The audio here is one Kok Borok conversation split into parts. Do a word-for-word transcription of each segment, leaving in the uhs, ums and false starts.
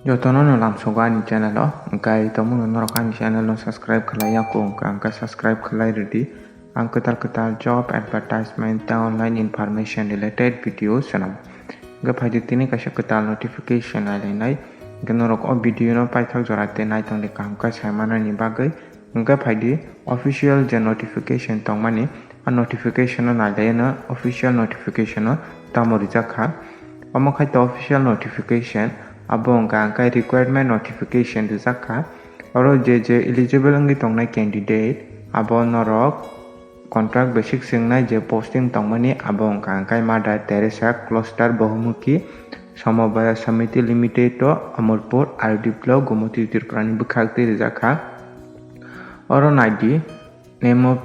Jotono no lamsogo ani channel o, hwnkhe tongmano norok ani channel no subscribe khlai ya kho, hwnkhe subscribe khlai rwdi. Ang kwtal kwtal job advertisement tei online information related video swnam. Hwnkhe phaidi tini kaisa kwtal notification nailainai. Hwnkhe norok o video no paithak jora tei naitongdi kaham khe saimanani bagwi. Hwnkhe phaidi official je notification tongmani, a notification no nailaino official notification no tamo rijak kha. Omo khai to official notification, abo wngkha hwnkhe requirement notification rijak kha. Oro je je eligible wngwi tongnai candidate, abo norok contract basic se wngnai je posting tongmani, abo wngkha hwnkhe Mother Teresa Cluster Bahumukhi Samabaya Samiti Limited o Amarpur R D block Gomoti Tripura ni bwkhak twi rijak kha. Oro naidi, name of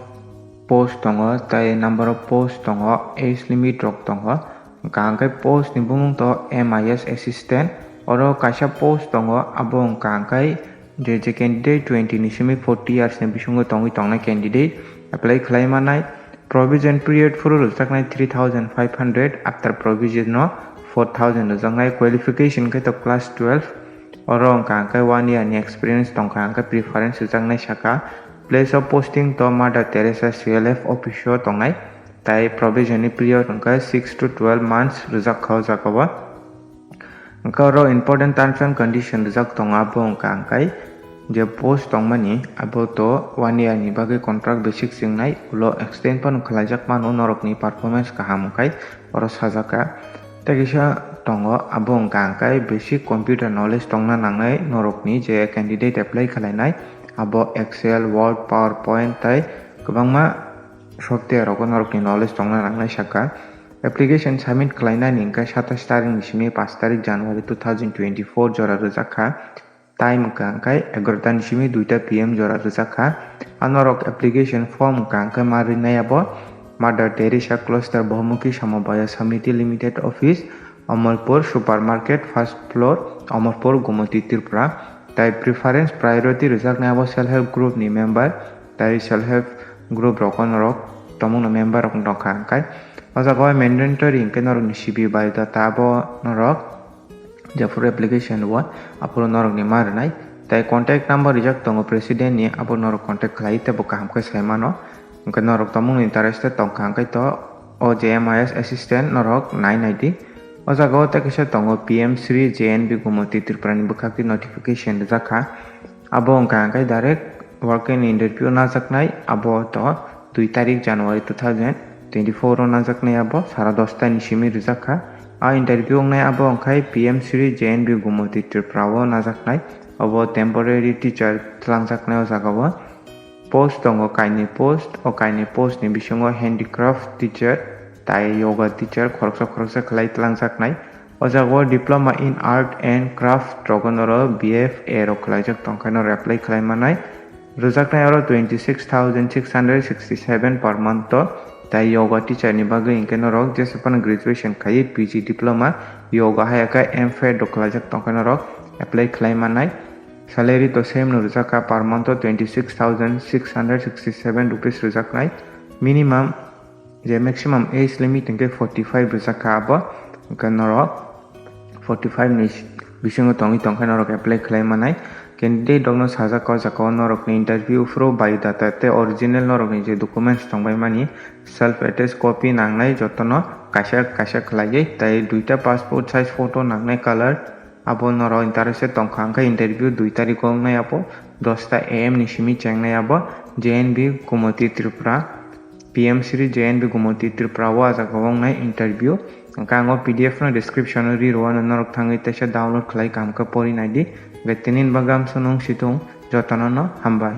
post tongo, tei number of post tongo, age limit rok tongo. Hwnkha hwnkhe post ni bumung to M I S assistant. Oro kaisa post tongo, abo wngkha hwnkhe je je candidate twenty ni simi forty years ni bisingo tongwi tongnai candidate apply khlai manai. Provision period phuru rwjaknai three thousand five hundred, after provision no four thousand rwjaknai. Qualification khe to class twelve. Oro wngkha hwnkhe one year ni experience tongkha hwnkhe preference rwjaknai saka. Place of posting to Mother Teresa C L F office o tongnai, tai provision ni period wngkha six to twelve months rwjak kha o jaga o. Hwnkhe oro important terms and condition rijak tongo, abo wngkha hwnkhe je post tongmani abo to one year ni bagwi contract basic se wngnai, ulo extend phano khlaijak mano norokni performance kaham wngkhai oro sajak kha. Tei kisa tongo, abo wngkha hwnkhe basic computer knowledge tongna nangnai norokni je candidate apply khlainai, abo Excel, Word, PowerPoint tei kwbangma software rogo norokni knowledge tongna nangnai saka. Application submit khlainani hwnkhe satais tarik ni simi paanch tarik January two thousand twenty-four jora rwjak kha. Time wngkha hwnkhe egarota ni simi duita P M jora rwjak kha. A norok application form wngkha hwnkhe ma rinai abo Mother Teresa Cluster Bahumukhi Samabaya Samiti Limited office, Amarpur Supermarket, first floor, Amarpur, Gomoti, Tripura. Tai preference priority rwjaknai abo self help group ni member, tai self help group rok o norok tongmungno member rok wng tongkha hwnkhe. O jaga o mandatory hwnkhe norokni C V biodata abo norok jephuru application rwo, aphuru norokni ma rwnai. Tai contact number rijak tongo president ni, abo norok contact khlai tei bo kaham khe sai mano. Hwnkhe norok tongmungni interested tongkha hwnkhe to o je M I S assistant norok nai nai di. O jaga o tei kisa tongo P M Shri J N V Gomoti Tripura ni bwkhak twi notification rijak kha. Abo wngkha hwnkhe direct walk-in interview najaknai, abo to dui tarik January two thousand twenty-four o najaknai, abo sara dosta ni simi rijak kha. A interview wngnai abo wngkhai P M Shri J N V Gomoti Tripura o najaknai, abo temporary teacher twlangjaknai o jaga o. Post tongo kainwi post, o kainwi post ni bisingo handicraft teacher tai yoga teacher khoroksa khoroksa khlai twlangjaknai. O jaga o diploma in art and craft rogo noro B F A rok khlaijak tongkha, noro apply khlai manai. Rwjaknai oro twenty six thousand six hundred sixty seven per month o, tai yoga teacher ni bagwi hwnkhe norok jesa phano graduation khaiwi P G diploma yoga hai khe M Fed rok khlaijak tongkha, norok apply khlai manai. Salary to same no rwjak kha, per month o twenty six thousand six hundred sixty seven rupees rwjaknai. Minimum je maximum age limit hwnkhe forty five rwjak kha abo, hwnkhe norok forty five ni bisingo tongwi tongkhe norok apply khlai manai. Candidate rokno sajak kha o jaga o norokni interview phuru biodata tei original norokni je documents tongbai mani, self attest copy nangnai jotono kaisa kaisa khlaiwi, tei duita passport size photo nangnai color. Abo norok interested tongkha hwnkhe interview dui tarikh o wngnai abo, dosta A M ni simi chengnai abo, J N V Gomoti Tripura, P M Shri J N V Gomoti Tripura o ah jaga o wngnai interview. Hwnkhe ang o P D F no description o ri rw ano, norok thangwi teisa download khlai kaham khe pori naidi. Hwnkhe tini ni bagwi amsuk nung situng, jotono no hambai.